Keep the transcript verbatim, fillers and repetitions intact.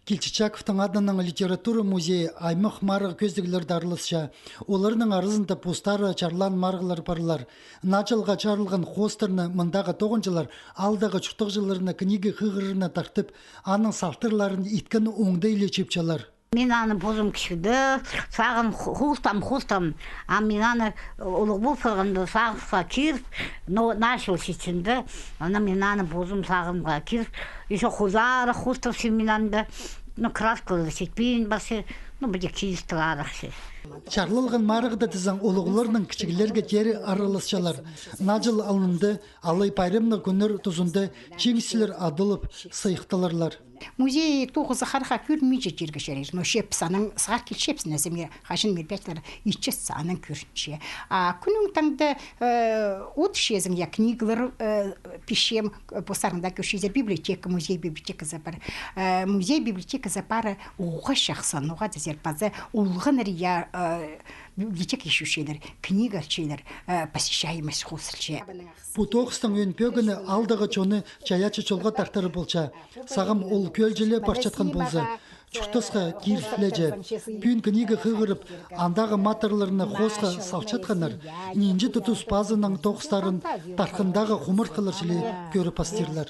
Кильчичаковтың адынаң литература музейі аймах марығ кӧзідіглерде араласча. Оларның аразында постары чарлаан марығлар парлар. Наҷылға чарылған хоостарны мындағы тоғынҷылар аалдағы чуртағҷыларны книга хығырына тартып, аның салтарларын иткен оңдайлы чыыпчалар. Мин аны позым кічігде сағын ху-, хууртам, хууртам. А мин аны, улуғ пол парғанда, сағысха киріп, но, начал ситсенде, ана мин аны позым сағынға киріп, ещё хозарах хууртапчам мин анда. Ну, краскалар ситпин парча, ну, піди килістіг арахча. Чарлалған марығда тізең улуғларның кічіглерге теере араласчалар. Наҷыл алнында алай пайрамнығ кӱннер тузында чиңісчілер адалып сыйыхталарлар. Музей тоғызы харға кӧрінминче чирге чарир, но чепсі анаң сығар килчепсін, ізімге хаҷан мирбетлер итчес анаң кӧрінче. А кӱннің таңда, э, от чезің, я, книгалар, э, писчем, э, постарың даа кӧрчезер, библиотека, музей библиотеказы пар. Э, музей библиотеказы пары уғаа чахсы, ноға тізер, паза олғаннар, я, э, библиотека итчелер, книга итчелер, э, посещаемость хозылча. Пу тоғыстың ӧӧн пӧгіні аалдағы чонны чайаачы чолға тартыры полча. Сағам ол кӧлҷіле парчатхан полза, чуртасха киріглеҷе. Пӱӱн книга хығырып, андағы матырларны хоосха салчатханнар нинҷе-де тус пазының тоғыстарын тархындағы хумартхылар чіли кӧріп пастирлар.